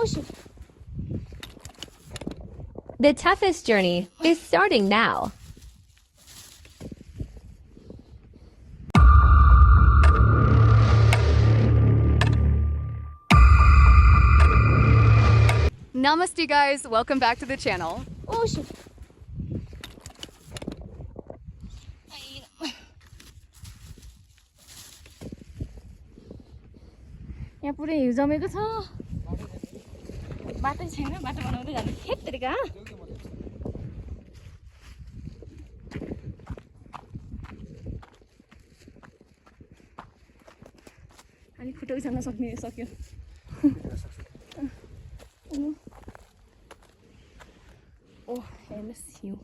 Oh shit. The toughest journey is starting now. Namaste guys, welcome back to the channel. Oh shit. यहाँ पुरै हिउँ जमेको छ बाटै छैन बाटो बनाउँदै जानु हेट तेरिका अनि खुट्टा उचाल्न सक्ने सक्यो ओ हेर्नुहोस् हिउँ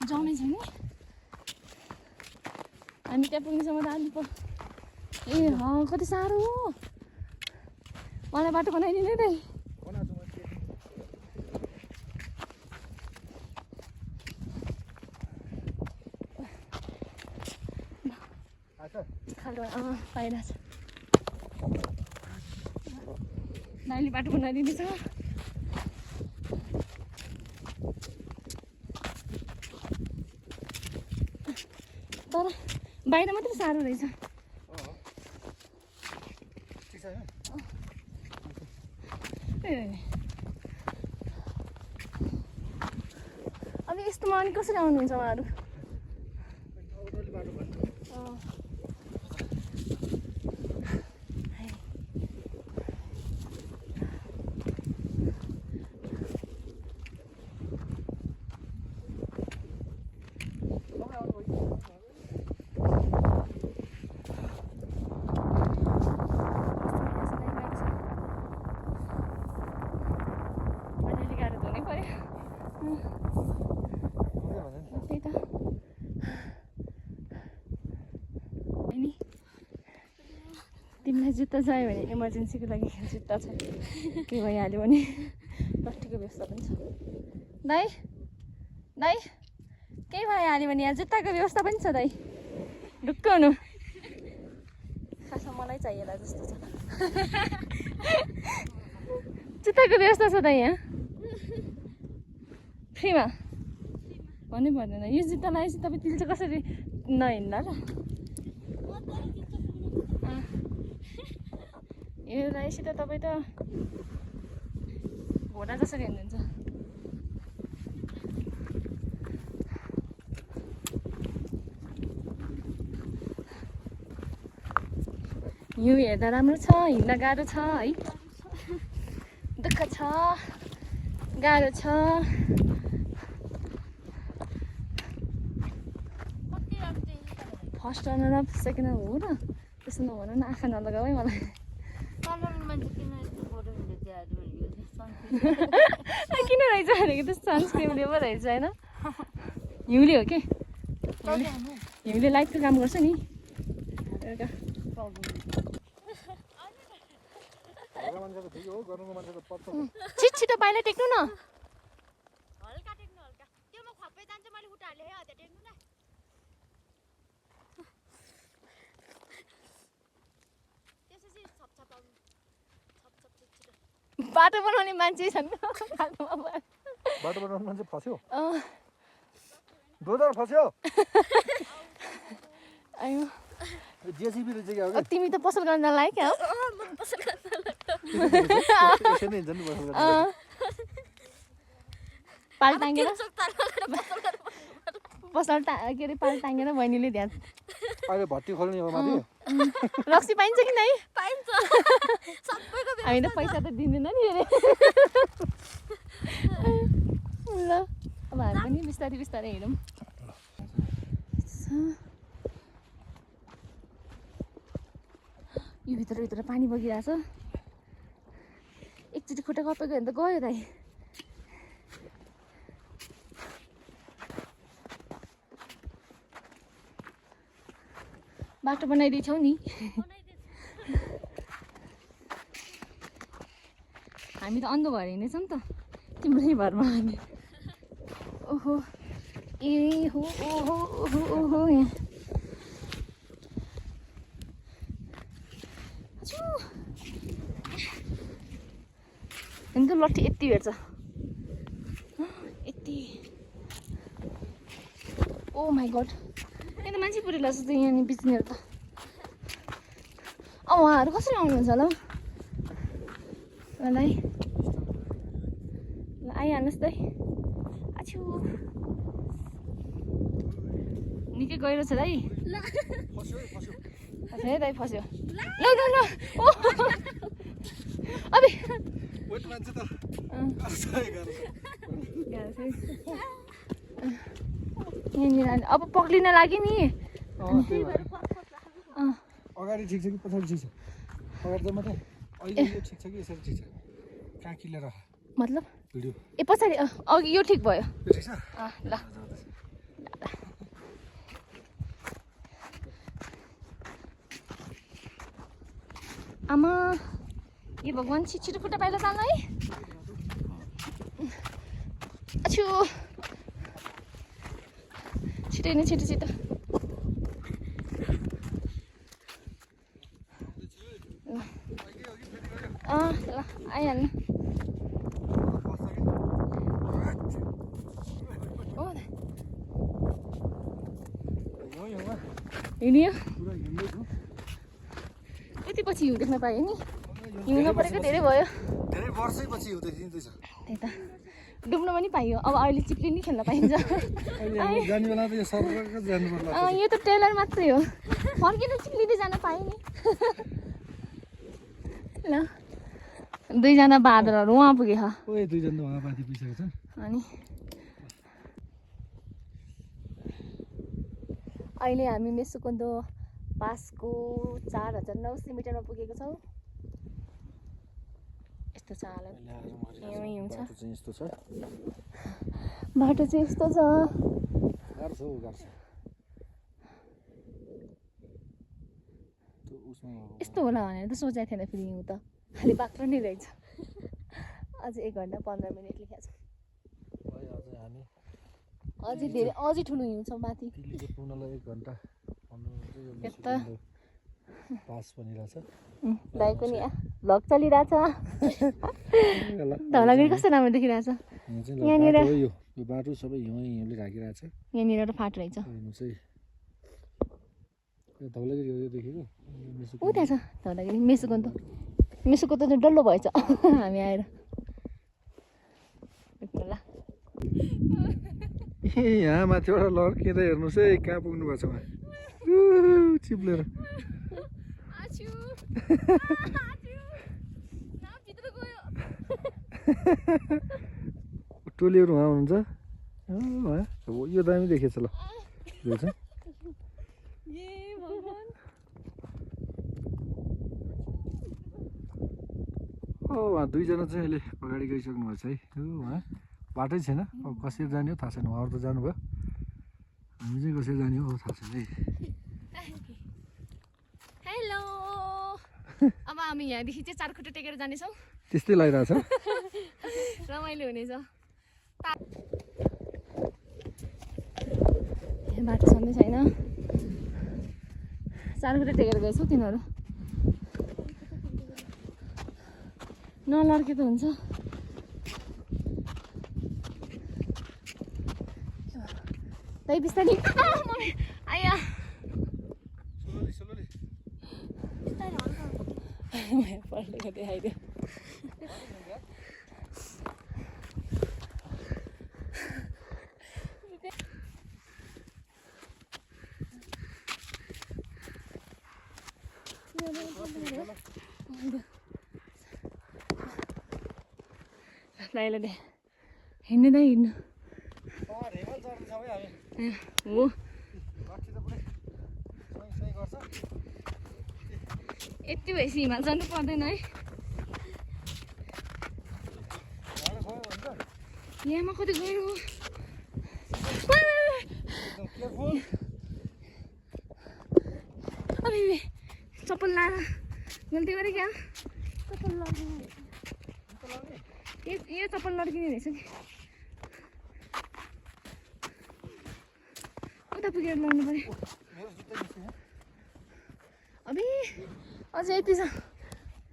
जाउने छैन हामी त्यहाँ पुग्नेसम्म त आलु ए कति साह्रो हो मलाई बाटो बनाइदिनु दाइ खालको पाइरहेछ दाइले बाटो बनाइदिँदैछ तर बाहिर मात्रै साह्रो रहेछ अनि यस्तोमा अनि कसरी आउनुहुन्छ उहाँहरू तिमीलाई जुत्ता चाहियो भने इमर्जेन्सीको लागि जुत्ता छ के भइहाल्यो भने प्लास्टिकको व्यवस्था पनि छ दाइ दाइ केही भइहाल्यो भने यहाँ जुत्ताको व्यवस्था पनि छ दाइ ढुक्क हुनु खासमा मलाई चाहिएला जस्तो छ जुत्ताको व्यवस्था छ दाइ यहाँ फ्रीमा भन्नै पर्दैन यो जुत्ता लगाएपछि तपाईँ तिल चाहिँ कसरी नहिँड्ला र यो लगाएपछि त तपाईँ त घोडा जसरी हिँड्नुहुन्छ यो हेर्दा राम्रो छ हिँड्न गाह्रो छ है दुःख छ गाह्रो छ first runner of second runner हो र त्यस्तो नभन न आँखा नलगाऊ है मलाई किन रहेछ भनेको त सनस्क्रिमले पो रहेछ होइन हिउँले हो कि हिउँले लाइटको काम गर्छ नि छिटो पाइला टेक्नु न बाटो बनाउने मान्छे छन् बाटो बनाउने मान्छे फस्यो दोधार फस्यो आयो जेसीबी ले चाहिँ हो तिमी त पसल गर्न नलायक क्या हो म पसल गर्न पाल टाँगेर पसल के अरे पाल टाँगेर बहिनीले ध्यान अहिले भट्टी खोल्ने हो माथि रक्सी पाइन्छ कि नै पाइन्छ सबैको हामी त पैसा त दिँदैन नि अरे ल अब हामी पनि बिस्तारै बिस्तारै हिँडौँ यो भित्र पानी बगिरहेछ एकचोटि खुट्टा कपेको भने त गयो दाइ बाटो बनाइदिन्छौ नि हामी त अन्धो भएर हिँड्दैछौँ त तिम्रै भरमा हामी ओहो ए हो ओहो ओहो ओहो यहाँ हिँड्दो लट्ठी यति भेट्छ यति ओ माई गड यहाँ त मान्छे पुरेला जस्तो यहाँनिर बिच्नेहरू त उहाँहरू कसरी आउनुहुन्छ होला ल दाइ ल आइहाल्नुहोस् दाइ आछु निकै गहिरो छ दाइ फस्यो है दाइ फस्यो ल ल ल अबे यहाँनिर अब पक्लिन लाग्यो नि अगाडि ठिक छ कि पछाडि ठिक छ अगाडि चाहिँ मात्रै अहिले यो ठिक छ कि यसरी ठिक छ कहाँ किलेर मतलब भिडियो ए पछाडि अघि यो ठिक भयो यो ठिक छ ल आमा ए भगवान् छिटो खुट्टा पाइला चाल्नु है अछु छिटै नै छिटो ल आइहाल्नु हिँड्यो कति पछि हिउँ देख्न पायो नि हिउँ नपरेको धेरै भयो धेरै वर्षैपछि हिउँदै दिँदैछ त्यही त डुब्न पनि पाइयो अब अहिले चिप्ली नि खेल्न पाइन्छ जाने बेला त यो सरकारको जानु पर्ला यो त टेलर मात्रै हो फर्केर चिप्लिँदै जान पाएँ नि ल दुईजना बाँदरहरू उहाँ पुगे ओए दुईजना उहाँ माथि पुगिसकेको छ अनि अहिले हामी मेसुकोन्दो पासको 4009 मिटरमा पुगेको छौँ यस्तो छ हालत हिउँ छ यस्तो छ बाटो चाहिँ यस्तो छ गाह्रो छ गाह्रो छ यस्तो होला भनेर त सोचेको थिएन फेरि हिउँ त खालि बाक्लो नै रहेछ अझ 1 घन्टा 15 मिनट लेखेको छ अझै धेरै अझै ठुलो हिउँ छ माथि पुग्नलाई 1 घन्टा 15 मिनट यता पास बनिरहेछ दाइको नि भ्लग चलिरहेछ धौलागिरी कस्तो राम्रो देखिरहेछ यहाँनिर यो बाटो सबै हिउँले ढाकिरहेछ यहाँनिर एउटा फाटो रहेछ हेर्नु चाहिँ यो धौलागिरी हो यो देखेको ऊ त्यहाँ छ धौलागिरी मेसुको त डल्लो भएछ हामी आएर ल यहाँ माथिबाट लड्किँदै हेर्नुहोस् है कहाँ पुग्नु भएको छ उहाँ चिप्लेर टोलीहरू उहाँ हुनुहुन्छ यो दामी देखेछ ल उहाँ दुईजना चाहिँ अहिले अगाडि गइसक्नु भएको छ है उहाँ बाटै छैन अब कसरी जाने हो थाहा छैन उहाँहरू त जानुभयो हामी चाहिँ कसरी जाने हो थाहा छैन है हेलो अब हामी यहाँदेखि चाहिँ 4 खुट्टा टेकेर जानेछौँ त्यस्तै लागिरहेछ रमाइलो हुनेछ बाटो छँदै छैन 4 खुट्टा टेकेर गएछौँ तिनीहरू नलड्के त हुन्छ दाइ बिस्तारै आया पल्टेको देखाइदियो ल दे हिँड्नु दाइ हिँड्नु हो यति भएपछि हिमाल जानु पर्दैन है यहाँमा कति गयो अबे चप्पल लाएर गल्ती गरेँ क्या चप्पल लड्किने यो चप्पल लड्किने रहेछ नि उता पुगेर लाउनु पर्यो अबे अझै यति छ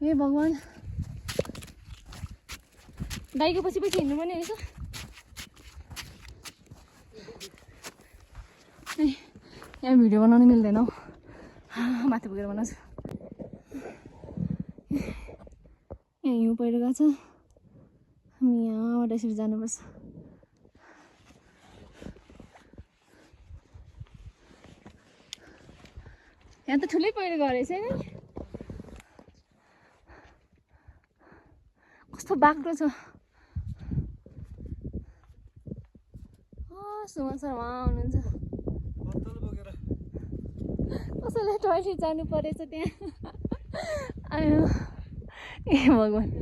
हे भगवान् दाइको पछि पछि हिँड्नु पनि रहेछ यहाँ भिडियो बनाउनु मिल्दैन हौ माथि पुगेर बनाउँछु यहाँ हिउँ पहिरो गएको छ हामी यहाँबाट यसरी जानुपर्छ यहाँ त ठुलै पहिरो गएको रहेछ नि कस्तो बाक्लो छ सुमन सर उहाँ हुनुहुन्छ कसैलाई टोइलेट जानु परेछ त्यहाँ आयो ए भगवान्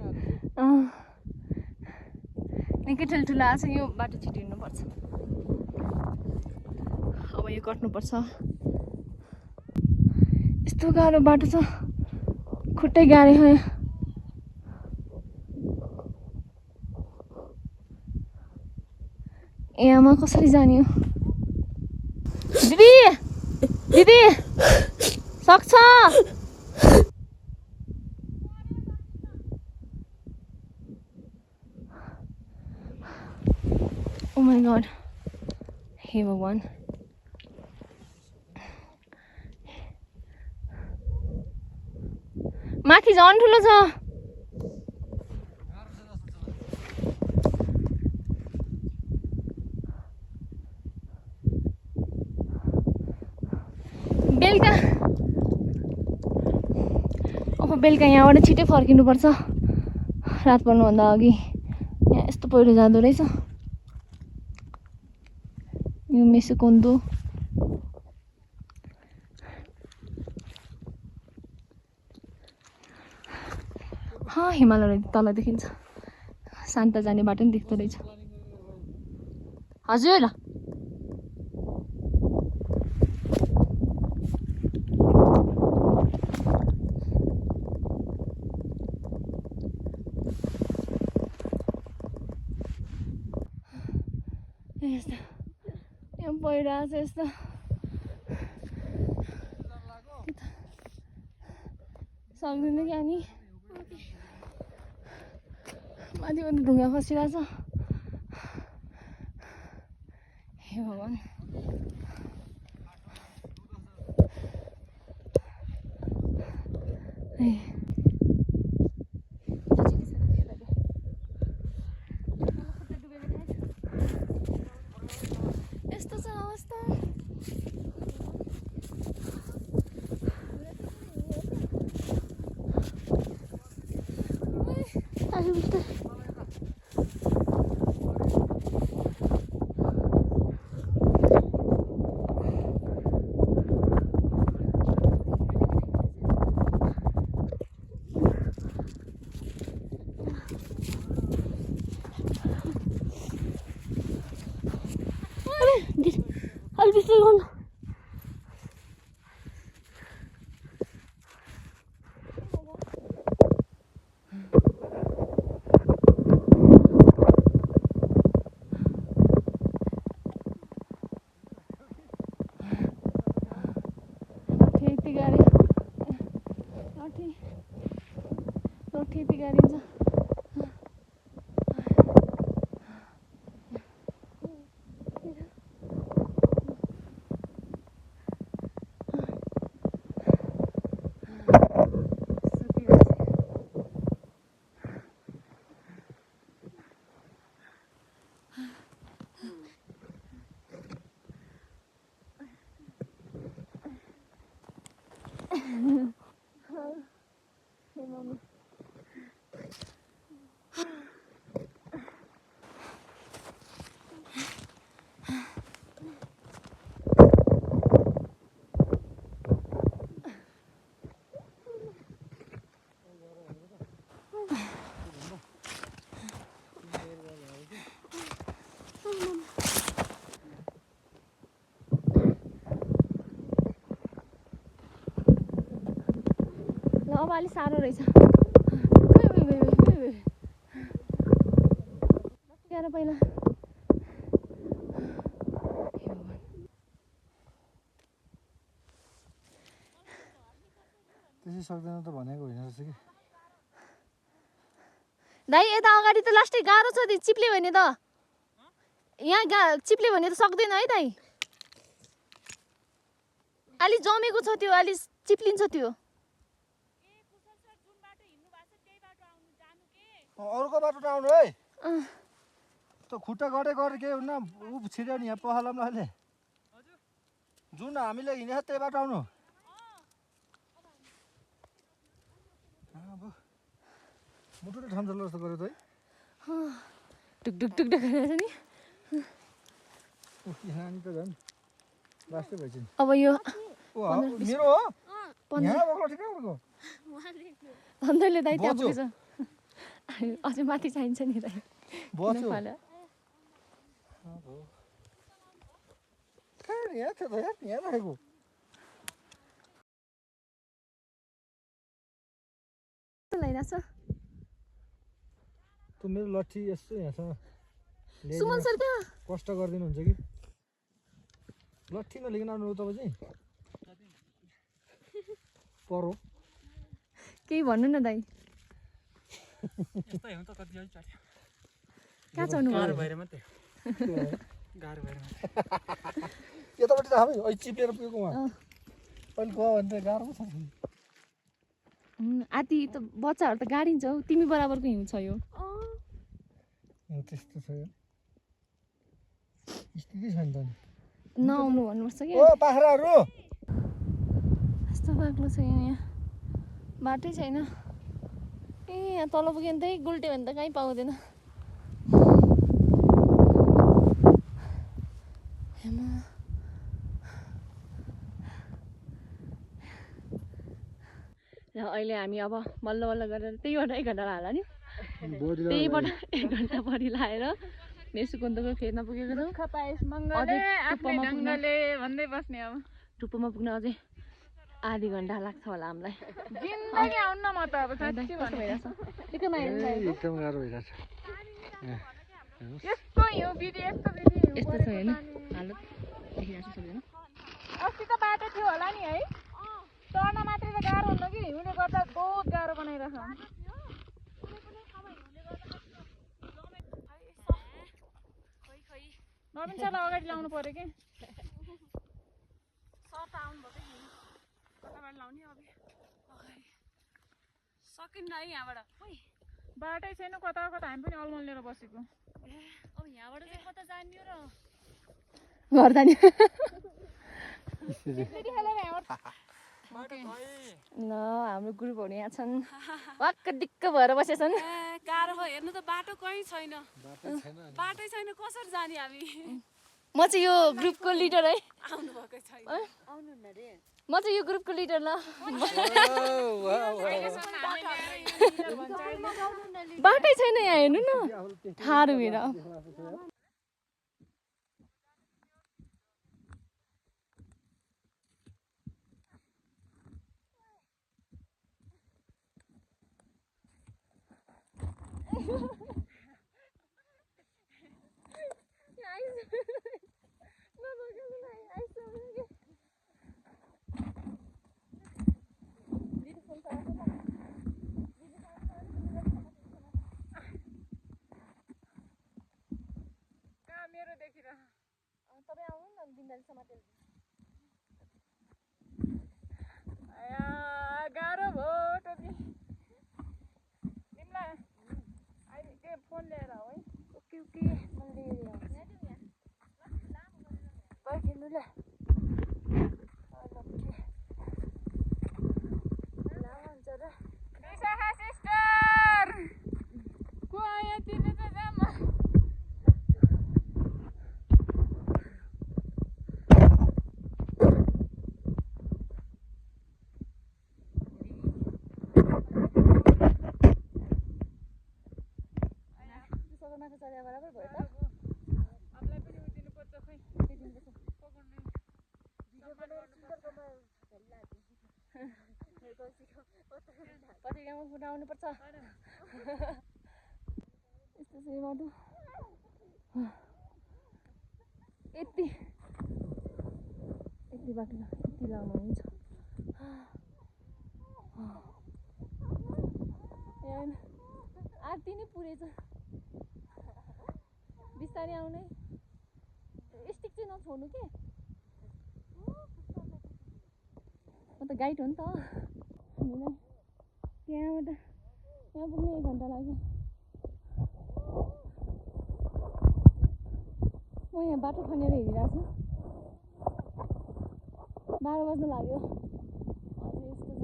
निकै ठुल्ठुलो आएको छ यो बाटो छिटो हिँड्नुपर्छ अब यो कट्नुपर्छ यस्तो गाह्रो बाटो छ खुट्टै गाह्रो हो यहाँमा कसरी जाने हो दिदी दिदी सक्छ ओ माय गॉड हे भगवान माथि झन् ठुलो छ बेलुका अब बेलुका यहाँबाट छिटै फर्किनुपर्छ रात पर्नुभन्दा अघि यहाँ यस्तो पहिरो जाँदो रहेछ यो मेसुकोन्दो हिमालय तल देखिन्छ शान्त जाने बाटो पनि देख्दो रहेछ हजुर यस्तो यहाँ पहिरहेको छ यस्तो सक्दैन क्या नि माथि पनि ढुङ्गा खसिरहेको छ हे भगवान् यस्तो छ अवस्था I'll be still on. अब अलि साह्रो रहेछ पहिला त्यसै सक्दैन त भनेको होइन रहेछ कि दाइ यता अगाडि त लास्टै गाह्रो छ त्यो चिप्ले भने त यहाँ चिप्ले भने त सक्दैन है दाइ अलि जमेको छ त्यो अलि चिप्लिन्छ त्यो अरूको बाटो आउनु है त खुट्टा गरे के हुन्न उ छिर्यो नि यहाँ पहलम अहिले जुन हामीले हिँडेको त्यही बाटो आउनु मुटुले ठम्जल जस्तो गर्यो त है टुक टुक टुक टुक गरेर नि नानी त झन् लास्टै भएछ नि अब यो मेरो हो यहाँ बक्लो ठिकै उनको अन्धले दाइ त्यहाँ पुगेछ अझै माथि चाहिन्छ नि दाइ बस्यो यहाँ थियो त यहाँ राखेको लगाइरहेछ त्यो मेरो लट्ठी यस्तो यहाँसँग सुमन सर त्यहाँ कष्ट गरिदिनुहुन्छ कि लट्ठी नलिकन आउनु हो तपाईँ चाहिँ परो केही भन्नु न दाइ यस्तै हो त कति अलि चढ्यो कहाँ चढ्नु गाह्रो भएर मात्रै गाह्रो भएर मात्रै यतापट्टि त हामी अहिले चिप्लेर पुगेको उहाँ अहिले गयो भने त गाह्रो पो छ आती त बच्चाहरू त गाडिन्छ हौ तिमी बराबरको हिउँ छ यो त्यस्तो छ यो स्थिति छैन त नआउनु भन्नुपर्छ कि ओ पाखराहरू यस्तो बाक्लो छ यहाँ बाटै छैन ए यहाँ तल पुग्यो भने त गुल्ट्यो भने त कहीँ पाउँदैन र अहिले हामी अब बल्ल बल्ल गरेर त्यहीबाट 1 घन्टा लाग्ला नि त्यहीबाट 1 घन्टा बढी लाएर नेसुकुन्दको फेर्न पुगेको छौँ टुप्पोमा पुग्न अझै आधी घन्टा लाग्छ होला हामीलाई जिन्दगी आउन म त अब साच्चै कस्तो भइरहेछ एकदम गाह्रो भइरहेछ यस्तो यो बिदी यस्तो छ होइन हालत देखिरहेको छ सबैजना अस्ति त बाटो थियो होला नि है चढ्न मात्रै त गाह्रो हुन्न कि हिउँले गर्दा बहुत गाह्रो बनाइरहेछ नवीन सरलाई अगाडि लाउनु पर्यो कि सर्ट आउनु भयो कताबाट लाउने अब सकिन्न है यहाँबाट बाटै छैन कता कता हामी पनि अल्मलिएर बसेको अब यहाँबाट चाहिँ कता जाने हो र घर जाने ल हाम्रो ग्रुपहरू यहाँ छन् वाक्क दिक्क भएर बसेछन् गाह्रो भयो हेर्नु त बाटो कहीँ छैन बाटै छैन कसरी जाने हामी म चाहिँ यो ग्रुपको लिडर है आउनु भएकै छैन आउनु न रे म चाहिँ यो ग्रुपको लिडर ल बाटै छैन यहाँ हेर्नु न ठाडो भएर मेरो देखिर तपाईँ आउनु न बिन्दाले समातेर गाह्रो भयो टोपी तिमीलाई अहिले के फोन लिएर हो है ओके ओके पर्खिनु ल विशाखा सिस्टर को आयो तिमी त जामा बराबर भयो त हामीलाई पनि उठिनु पर्छ खै पत्रिकामा फुटाउनु पर्छ यस्तो चाहिँ बाटो यति बाटो यति लामो हुन्छ आरती नै उडेछ बिस्तारै आउने स्टिक चाहिँ नछोड्नु के म त गाइड हो नि त हामीलाई त्यहाँबाट यहाँ पुग्ने 1 घन्टा लाग्यो म यहाँ बाटो खनेर हिँडिरहेको छु 12 बज्न लाग्यो अझै यस्तो छ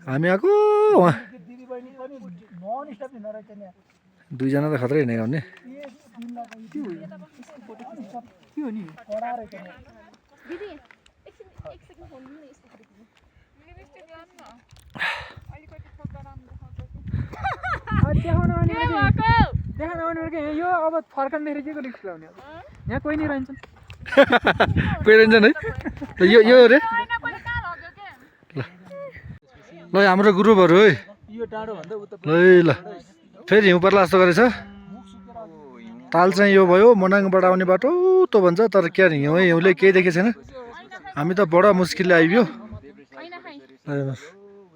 हामी आएको वहाँ दुईजना त खत्रै हिँडेको हुने दिदी एकछिन फोन लिनु यस्तो खिच्नु यो अब फर्कँदाखेरि के को रिक्स लाउने यहाँ कोही नि रहन्छन् कोही रहन्छन् है यो रे ल हाम्रो ग्रुपहरू है यो डाँडो भन्दा उता ल ल फेरि हिउँ पर्ला जस्तो गरेछ ताल चाहिँ यो भयो मनाङबाट आउने बाटो त भन्छ तर क्या हिउँ है हिउँले केही देखेको छैन हामी त बडा मुस्किलले आइयो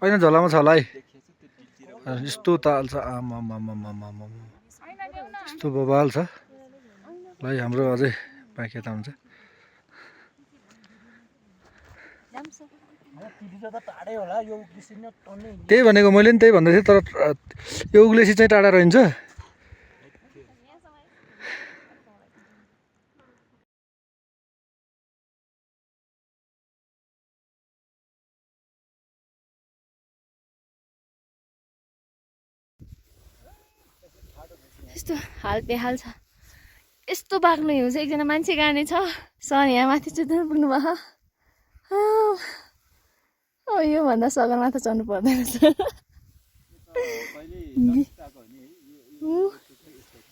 होइन झोलामा छ होला है यस्तो ताल छ आमामामामामा यस्तो बबाल छ ल हाम्रो अझै बाँकी यता हुन्छ त्यही भनेको मैले नि त्यही भन्दै थिएँ तर यो उग्लेसी चाहिँ टाढा रहन्छ यस्तो हाल बेहाल छ यस्तो बाक्लो हिउँ छ एकजना मान्छे गाने छ सर यहाँ माथि चाहिँ पुग्नु भयो यो भन्दा सगरमाथा चढ्नु पर्दैन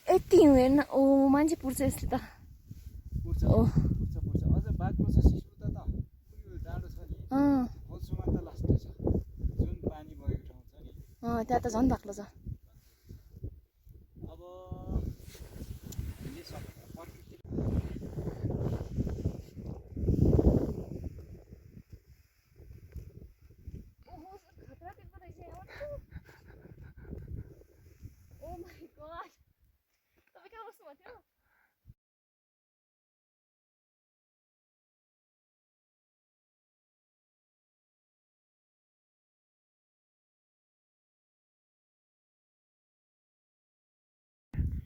यति हिउँ हेर्न ओ मान्छे पुर्छ यसले त ओ त्यहाँ त झन् बाक्लो छ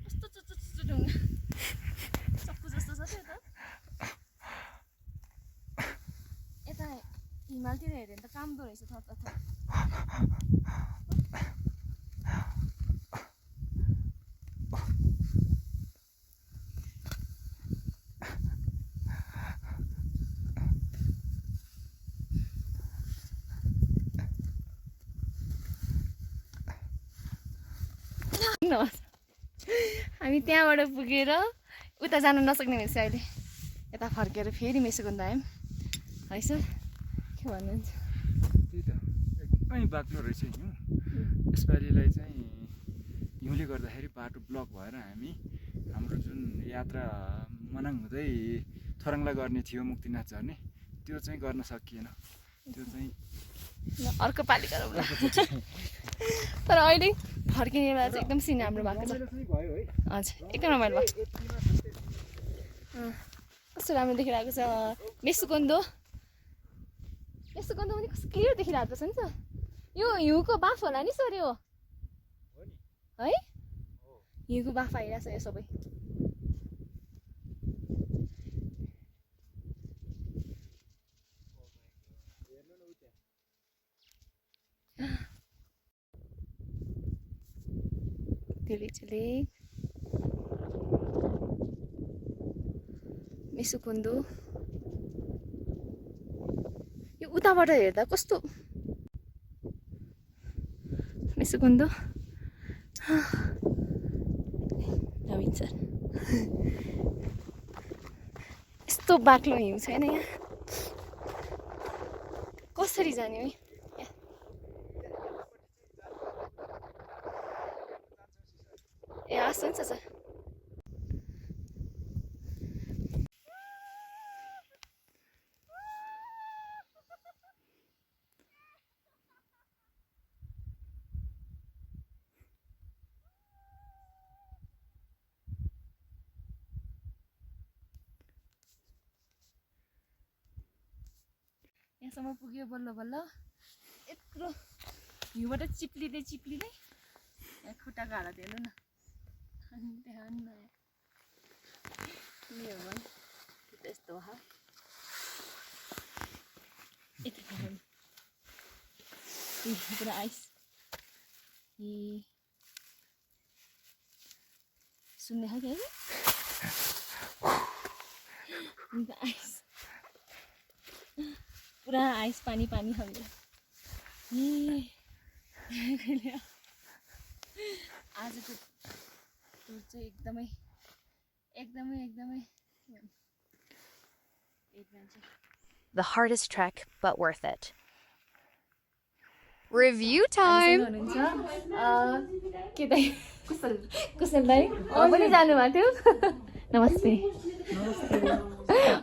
कस्तो चुचु ढुङ्गा चक्कु जस्तो छ त्यो त यता हिमालतिर हेऱ्यो भने त कामदो रहेछ थर हामी त्यहाँबाट पुगेर उता जानु नसक्ने भएछ अहिले यता फर्केर फेरि मेसुकुन्द आयौँ है सर के भन्नुहुन्छ त्यही त एकदमै बाक्लो रहेछ हिउँ यसपालिलाई चाहिँ हिउँले गर्दाखेरि बाटो ब्लक भएर हाम्रो जुन यात्रा मनाङ हुँदै थरङ्ला गर्ने थियो मुक्तिनाथ झर्ने त्यो चाहिँ गर्न सकिएन त्यो चाहिँ अर्को पालि गरौँ ल तर अहिले फर्किने बेला चाहिँ एकदम सिन राम्रो भएको छ हजुर एकदम रमाइलो भयो कस्तो राम्रो देखिरहेको छ मेसुकुन्दो पनि कस्तो क्लियर देखिरहेको छ नि त यो हिउँको बाफ होला नि सर यो है हिउँको बाफ आइरहेको छ यो सबै Dili-dili मेसुकुन्दो यो उताबाट हेर्दा कस्तो मेसुकुन्दो नवीन सर यस्तो बाक्लो हिउँ छैन यहाँ कसरी जाने है ए आउँछ नि सर यहाँसम्म पुग्यो बल्ल बल्ल यत्रो हिउँबाट चिप्लिँदै यहाँ खुट्टाको हालत हेर्नु न अनि त्यहाँ त्यस्तो हो पुरा आइस सुन्ने खालको आइस पुरा आइस पानी खान्छ आजको टुर चाहिँ एकदमै adventure The hardest trek, but worth it. Review time! के दाइ कुशल दाइ पनि जानुभएको थियो नमस्ते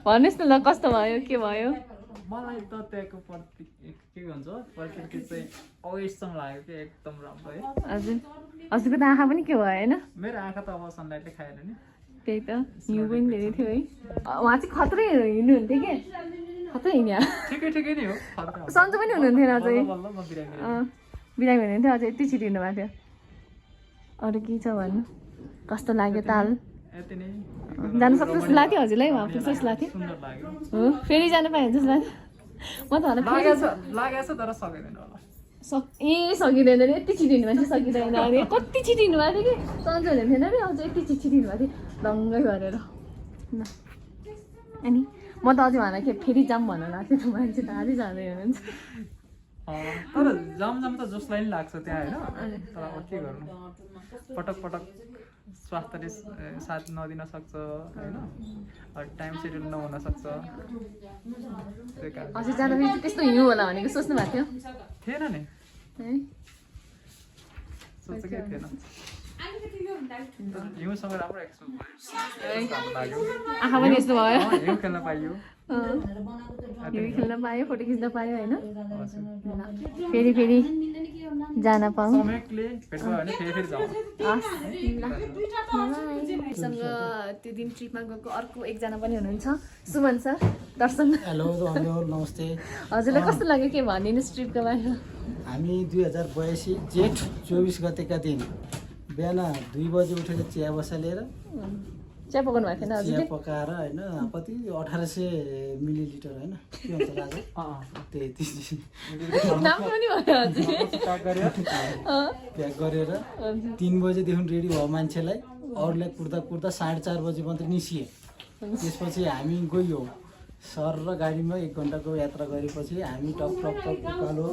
भन्नुहोस् न ल कस्तो भयो के भयो मलाई त त्यहाँको के भन्छ प्रकृति चाहिँ अवेससँग लाग्यो कि एकदम राम्रो है हजुर हजुरको त आँखा पनि के भयो होइन मेरो आँखा त अब सनलाइटले खाएन नि त्यही त हिउँ पनि धेरै थियो है उहाँ चाहिँ खत्रै हिँड्नुहुन्थ्यो कि खत्रै हिँड्यो ठिकै नै हो सन्चो पनि हुनुहुन्थेन अझै बल्ल म बिरामी हुनुहुन्थ्यो अझै यति छिटो हिँड्नुभएको थियो अरू के छ भन्नु कस्तो लाग्यो ताल यति नै जानु सक्छ जस्तो लाग्थ्यो हजुरलाई उहाँ पुग्छ जस्तो लाग्थ्यो सुन्दर लाग्यो हो फेरि जानु पाएँ जस्तो लाग्यो म त लागेछ तर सकिँदैन होला सकिँदैन अरे यति छिटो हिँड्नु भएको थियो सकिँदैन अरे कति छिटो हिँड्नु भएको थियो कि सन्चो हुने थिएन अरे अझ यति छिटो हिँड्नु भएको थियो लङ्गै गरेर ल अनि म त अझै उहाँलाई के फेरि जाऊँ भन्नु लाग्थ्यो त्यो मान्छे त आजै जाँदै हुनुहुन्छ तर जाम त जसलाई पनि लाग्छ त्यहाँ होइन तर अब के गर्नु पटक स्वास्थ्यले साथ नदिन सक्छ होइन टाइम सेड्युल नहुन सक्छ त्यही कारण हजुर जाँदाखेरि चाहिँ त्यस्तो हिउँ होला भनेको सोच्नु भएको थियो थिएन नि है सोचेकै थिएन हिउँसँग राम्रो एक्सपोज लाग्यो आँखा पनि यस्तो भयो हिउँ खेल्न पाइयो हिउँ खेल्न पायो फोटो खिच्न पायो होइन फेरि जान पाऊँ समयले भेट भयो भने फेरि जाउँ सँग त्यो दिन ट्रिपमा गएको अर्को एकजना पनि हुनुहुन्छ सुमन सर दर्शन हेलो नमस्ते हजुरलाई कस्तो लाग्यो के भनिदिनुहोस् ट्रिपको बारेमा हामी 2082 जेठ 24 गतेका दिन बिहान 2 बजे उठेर चिया बसालेर चिया पकाउनु भएको थिएन चिया हजुरले पकाएर होइन कति 1800 मिलिलिटर होइन के भन्छ राजा त्यति नाम पनि भयो हजुर प्याक गरेर 3 बजेदेखि रेडी भयो मान्छेलाई अरूलाई कुर्दा 4:30 बजे मात्रै निस्किए त्यसपछि हामी गयो सर र गाडीमा 1 घन्टाको यात्रा गरेपछि हामी टक उकालो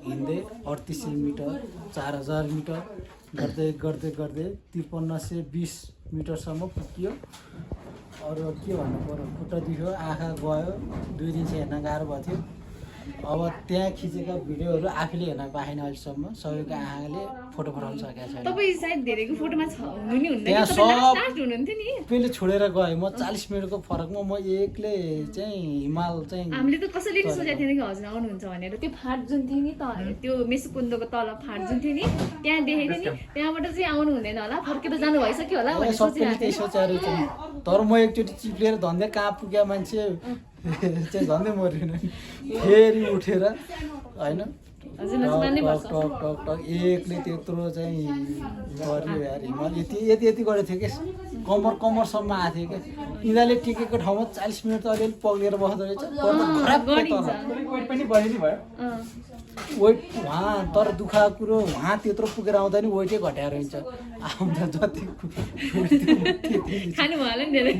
हिँड्दै 3800 मिटर 4000 मिटर गर्दै 5320 मिटरसम्म पुग्यो अरू के भन्नु पर्यो खुट्टा दुख्यो आँखा गयो 2 दिन चाहिँ हेर्न गाह्रो भएको थियो अब त्यहाँ खिचेका भिडियोहरू आफूले हेर्न पाएन अहिलेसम्म सबैको आँखाले फोटो पठाउन सकेको छैन तपाईँ सायद धेरैको फोटोमा हुनु नि हुँदैन त्यहाँ तपाईँ लास्ट हुनुहुन्थ्यो नि पहिले छोडेर गएँ म 40 मिनटको फरकमा म एक्लै चाहिँ हिमाल चाहिँ हामीले त कसैले नि सोचेको थिएन कि हजुर आउनुहुन्छ भनेर त्यो फाट जुन थियो नि त्यो मेसुकुन्दोको तल फाट जुन थियो नि त्यहाँ देखेको थिएँ नि त्यहाँबाट चाहिँ आउनु हुँदैन होला फर्केर जानु भइसक्यो होला भनेर सबैले त्यही सोचिरहेको सोचेर चाहिँ तर म एकचोटि चिप्लेर धन्दै कहाँ पुग्यो मान्छे चाहिँ झन्डै मरेन फेरि उठेर होइन टक एकले त्यत्रो चाहिँ गऱ्यो यार हिमाल यति गरेको थियो कि कम्मरसम्म आएको थियो क्या यिनीहरूले टिकेको ठाउँमा 40 मिनट त अलिअलि पग्लिएर बस्दो रहेछ वेट पनि बढी नै भयो वेट उहाँ तर दुःखको कुरो उहाँ त्यत्रो पुगेर आउँदा नि वेटै घटाएर हुन्छ आउँदा जति खानु भयो होला नि धेरै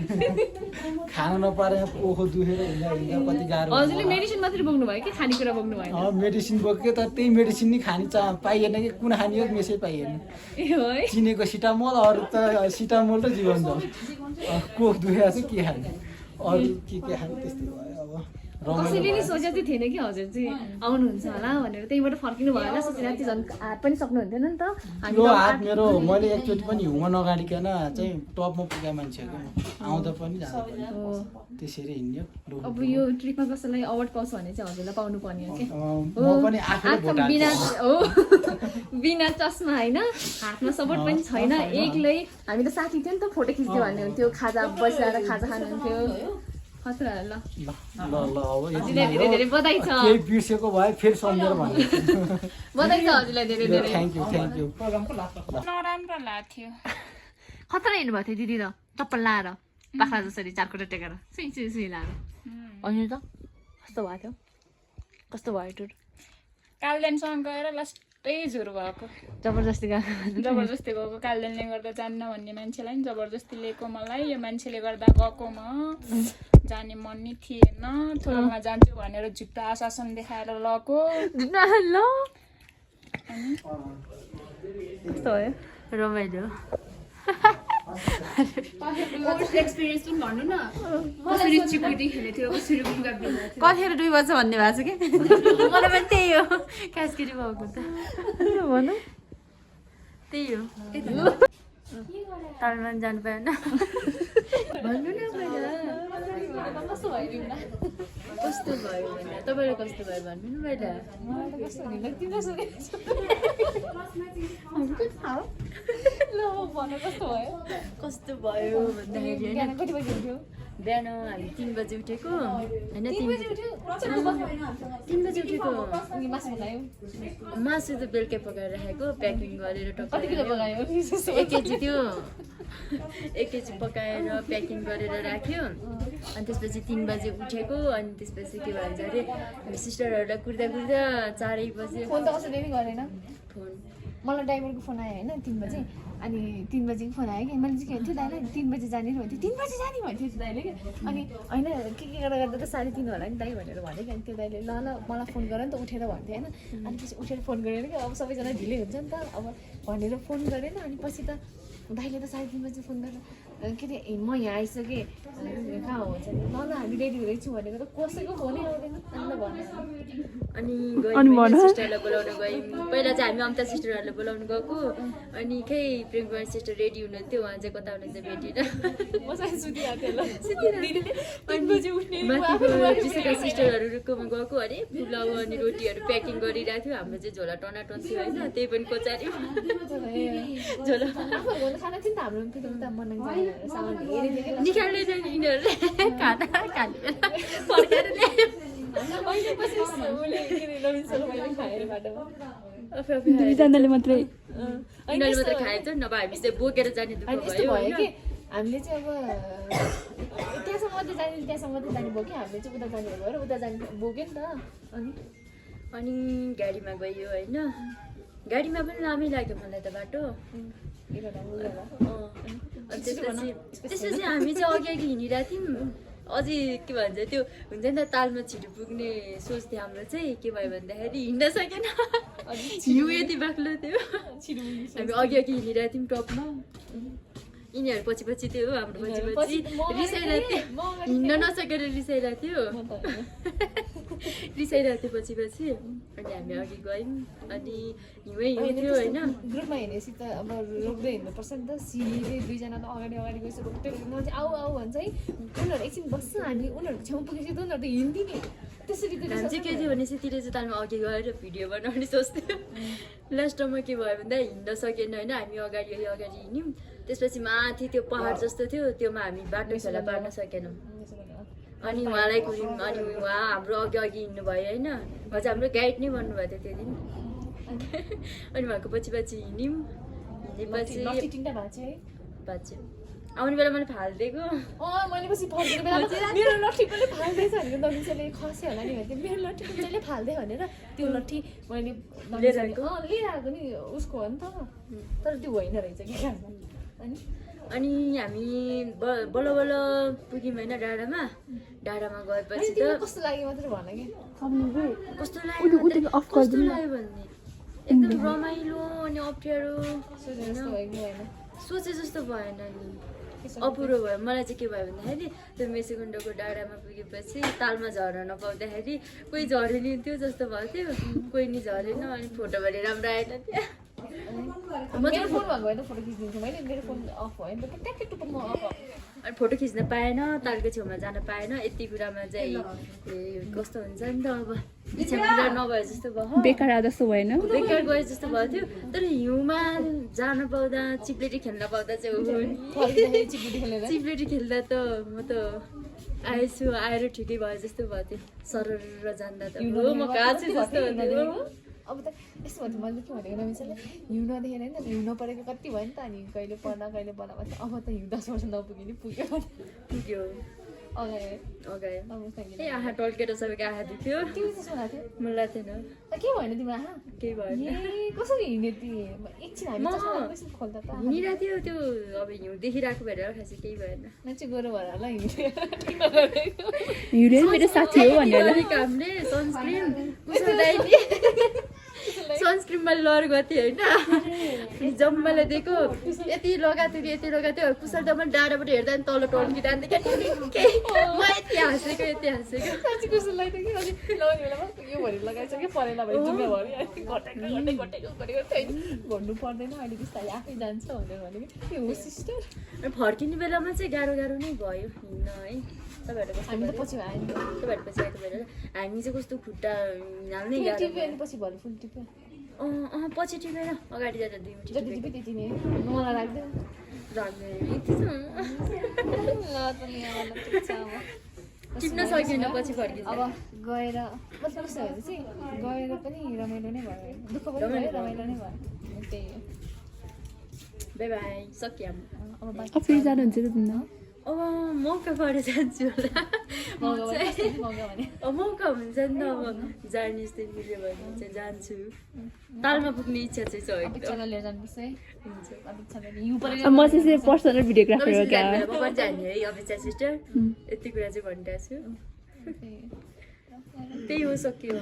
खान नपाएर ओखो दुखेर हिँड्दा कति गाह्रो हजुरले मेडिसिन मात्रै बोक्नु भयो कि खानेकुरा बोक्नु भयो मेडिसिन बोक्यो तर त्यही मेडिसिन नि खाने पाइएन कि कुन खाने हो मेसै पाइएन ए है चिनेको सिटामोल अरू त सिटामोल र जीवन जाउँ कोख दुखेको छ के खाने अरू के खाने त्यस्तै भयो अब कसैले नि सोचेको चाहिँ थिएन कि हजुर चाहिँ आउनुहुन्छ होला भनेर त्यहीबाट फर्किनु भयो होला सोचेर त्यो झन् हात पनि सक्नुहुन्थेन नि त यो हात मेरो मैले एकचोटि पनि हिउँमा नगाडिकन चाहिँ टपमा पुगेको मान्छे हो आउँदा पनि जाँदा पनि त्यसरी हिँड्यो अब यो ट्रिपमा कसैलाई अवार्ड पाउँछ भने चाहिँ हजुरलाई पाउनु पर्ने हो कि म पनि आफूले भोट बिना हो बिना चस्मा होइन हातमा सपोर्ट पनि छैन एक्लै हामी त साथी थियो नि त फोटो खिच्थ्यो भन्ने हुन्थ्यो खाजा बसेर खाजा खानुहुन्थ्यो खतरा ल ल ल ल अब यति हजुरलाई धेरै धेरै बधाई छ केही बिर्सेको भए फेरि सम्झेर भन्नु बधाई छ हजुरलाई धेरै धेरै थ्याङ्क यू नराम्रो लाग्थ्यो खतरा हिँड्नुभएको थियो दिदी र चप्पल लाएर बाख्रा जसरी चारकोटा टेकेर सुई लाएर अनि त कस्तो भएको थियो कस्तो भयो टुर कालदेनसँग गएर लास्टै झुर भएको जबरजस्ती गएको जबरजस्ती गएको कालदेनले गर्दा जान्न भन्ने मान्छेलाई नि जबरजस्ती लिएको मलाई यो मान्छेले गर्दा गएको म जाने मन नि थिएन थोरमा जान्छु भनेर झुट्टा आश्वासन देखाएर लगेको ल कस्तो भयो रमाइलो एक्सपिरियन्स पनि भन्नु न कसरी चिपुटी खेलेको थियो कसरी बुगा बिगाएको कतिखेर डुबेको छ भन्ने भएको छ कि मलाई पनि त्यही हो कासकेटी भएको त भनौँ त्यही हो तालमा जानु पाएन भन्नु न कस्तो भयो तपाईँले कस्तो भयो भन्नु न पहिला कस्तो भयो भन्दाखेरि बिहान हामी 3 बजी उठेको होइन 3 बजी उठेको मासु त बेलुकै पकाएर राखेको प्याकिङ गरेर टक्कै 1 केजी थियो 1 केजी पकाएर प्याकिङ गरेर राख्यो अनि त्यसपछि 3 बजी उठेको अनि त्यसपछि के भन्छ अरे सिस्टरहरूलाई कुर्दा 4 बजी फोन त कसैले पनि गरेन फोन मलाई ड्राइभरको फोन आयो होइन 3 बजी अनि 3 बजीको फोन आयो कि मैले चाहिँ के भन्थ्यो दाइलाई 3 बजी जाने भन्थ्यो 3 बजी जाने भन्थ्यो दाइले कि अनि होइन के गर्दा त 3:30 होला नि दाइ भनेर भने कि अनि त्यो दाइले ल मलाई फोन गर नि त उठेर भन्थ्यो होइन अनि पछि उठेर फोन गरेर कि अब सबैजना ढिलै हुन्छ नि त अब भनेर फोन गरेन अनि पछि त दाइले त 3:30 बजी फोन गरेर के अरे म यहाँ आइसकेँ कहाँ हुन्छ नि ल हामी रेडी हुँदैछु भनेको त कसैको फोनै आउँदैन अनि गयौँ सिस्टरलाई बोलाउन गयौँ पहिला चाहिँ हामी अमता सिस्टरहरूलाई बोलाउनु गएको अनि खै प्रेमकुमार सिस्टर रेडी हुनुहुन्थ्यो उहाँ चाहिँ कता हुनुहुन्छ भेटिन माथिको विशेषका सिस्टरहरूकोमा गएको अरे पुलाउ अनि रोटीहरू प्याकिङ गरिरहेको थियो हाम्रो चाहिँ झोला टनाटन थियो होइन त्यही पनि कोचार्यो झोला निकाल्दैन यिनीहरूले खाना खाने बेला फर्काएर ल्यायो दुईजनाले मात्रै यिनीहरूले मात्रै खाएछ नभए हामी चाहिँ बोकेर जाने दुःख भयो भयो कि हामीले चाहिँ अब त्यहाँसम्म मात्रै जाने भयो कि हामीले चाहिँ उता जाने भएर उता जाने बोक्यो नि त अनि गाडीमा गयो होइन गाडीमा पनि लामै लाग्यो मलाई त बाटो त्यसपछि हामी चाहिँ अघि हिँडिरहेको थियौँ अझै के भन्छ त्यो हुन्छ नि त तालमा छिटो पुग्ने सोच थियो हाम्रो चाहिँ के भयो भन्दाखेरि हिँड्न सकेन हिउँ यति बाक्लो थियो हामी अघि हिँडिरहेको थियौँ टपमा यिनीहरू पछि थियो हाम्रो पछि रिसाइरहेको थियो हिँड्न नसकेर रिसाइरहेको थियो पछि अनि हामी अघि गयौँ अनि हिउँ थियो होइन ग्रुपमा हिँडेपछि त अब रोक्दै हिँड्नुपर्छ नि त सिधै दुईजना त अगाडि गएपछि रोक्दै चाहिँ आऊ भन्छ है उनीहरू एकछिन बस्छ हामी उनीहरूको छेउ पुगेपछि त उनीहरू त हिँड्दिने त्यसरी त हामी चाहिँ के थियो भने चाहिँ तिरो चाहिँ तालमा अघि गएर भिडियो बनाउने सोच्थ्यो लास्टमा के भयो भन्दा हिँड्न सकेन होइन हामी अगाडि हिँड्यौँ त्यसपछि माथि त्यो पहाड जस्तो थियो त्योमा हामी बाटो खेला पार्न सकेनौँ अनि उहाँलाई कुर्यौँ अनि उहाँ हाम्रो अघि हिँड्नु भयो होइन उहाँ चाहिँ हाम्रो गाइड नै भन्नुभएको थियो त्यो दिन अनि उहाँको पछि हिँड्यौँ हिँडेपछि आउने बेला मैले फालिदिएको मैले पछि फर्केको बेला मेरो लट्ठी पनि फाल्दैछ भनेको नमिसाले खस्यो होला नि भन्थ्यो मेरो लट्ठी पनि जहिले फाल्दै भनेर त्यो लट्ठी मैले लिएर आएको नि उसको हो नि त तर त्यो होइन रहेछ कि अनि हामी बल्ल पुग्यौँ होइन डाँडामा गएपछि त कस्तो लाग्यो मात्रै भन कि कस्तो लाग्यो भन्ने एकदम रमाइलो अनि अप्ठ्यारो सोचे जस्तो भएन नि अपुरो भयो मलाई चाहिँ के भयो भन्दाखेरि त्यो मेसेगुण्डको डाँडामा पुगेपछि तालमा झर्न नपाउँदाखेरि कोही झरेनी थियो जस्तो भएको थियो कोही नि झरेन अनि फोटो भने राम्रो आएन थियो मेरो फोनमा गएर फोटो खिचिदिन्छु मैले मेरो फोन अफ भयो नि त ट्याक्कै टुप्पोमा अफ अनि फोटो खिच्न पाएन तालको छेउमा जान पाएन यति कुरामा चाहिँ कस्तो हुन्छ नि त अब इच्छा पुरा नभए जस्तो भयो बेकार जस्तो भएन बेकार गए जस्तो भएको थियो तर हिउँमा जान पाउँदा चिप्लेटी खेल्न पाउँदा चाहिँ चिप्लेटी खेल्दा त म त आएछु आएर ठिकै भयो जस्तो भयो त्यो सरर जान्दा त हो म कहाँ छु जस्तो भन्थ्यो अब त यस्तो भन्थ्यो मैले के भनेको नमिसाले हिउँ नदेखेर होइन हिउँ नपरेको कति भयो नि त अनि कहिले पर्न भन्थ्यो अब त हिउँ 10 वर्ष नपुग्यो नि पुग्यो अगाए ए आँखा टल्केर सबैको आँखा दुख्यो तिमी त्यसो भएको थियो मलाई थिएन के भएन तिम्रो आँखा केही भएन ए कसरी हिँड्ने तिमी एकछिन हामी चस्मा खोल्दा त हिँडिरहेको थियो त्यो अब हिउँ देखिरहेको भएर खासै केही भएन मान्छे गोरो भएर होला हिँड्यो मेरो साथी हो भनेर हामीले सनस्क्रिन सनस्क्रिनमा लर गर्थ्यो होइन जम्माले दिएको यति लगाएको थियो कुशल त मैले डाँडाबाट हेर्दा नि तल टल्किँदा म यति हाँसेको कुसुलाई त के अलि लगाउने बेलामा यो भरि लगाइसक्यो परेन भने जुम्मे भरि भन्नु पर्दैन अहिले बिस्तारै आफै जान्छ भनेर भनेको के हो सिस्टर फर्किने बेलामा चाहिँ गाह्रो नै भयो हिँड्न है तपाईँहरू हामी त पछि भयो तपाईँहरू पछि आएको भएर हामी चाहिँ कस्तो खुट्टा हाल्नै गाह्रो टिप्यो अनि पछि भरे फुल टिप्यो पछि टिपेर अगाडि जाँदा 2 मिनट जति टिप्यो त्यति नै मलाई लाग्दैन टिप्न सकिएन पछि फर्किन्छ अब गएर कस्तो कस्तो भएपछि चाहिँ गएर पनि रमाइलो नै भयो दुःख पनि भयो रमाइलो नै भयो त्यही हो बाई बाई सकियो अब फेरि जानुहुन्छ त तिमी अब मौका परेर जान्छु होला मौका हुन्छ नि त अब जाने यस्तै मिल्यो भने चाहिँ जान्छु तालमा पुग्ने इच्छा चाहिँ छ एकदम लिएर जानुपर्छ है म चाहिँ पर्सनल भिडियोग्राफर हो क्या जाने है अपेक्षा सिस्टर यति कुरा चाहिँ भनिरहेको छु त्यही हो सक्यो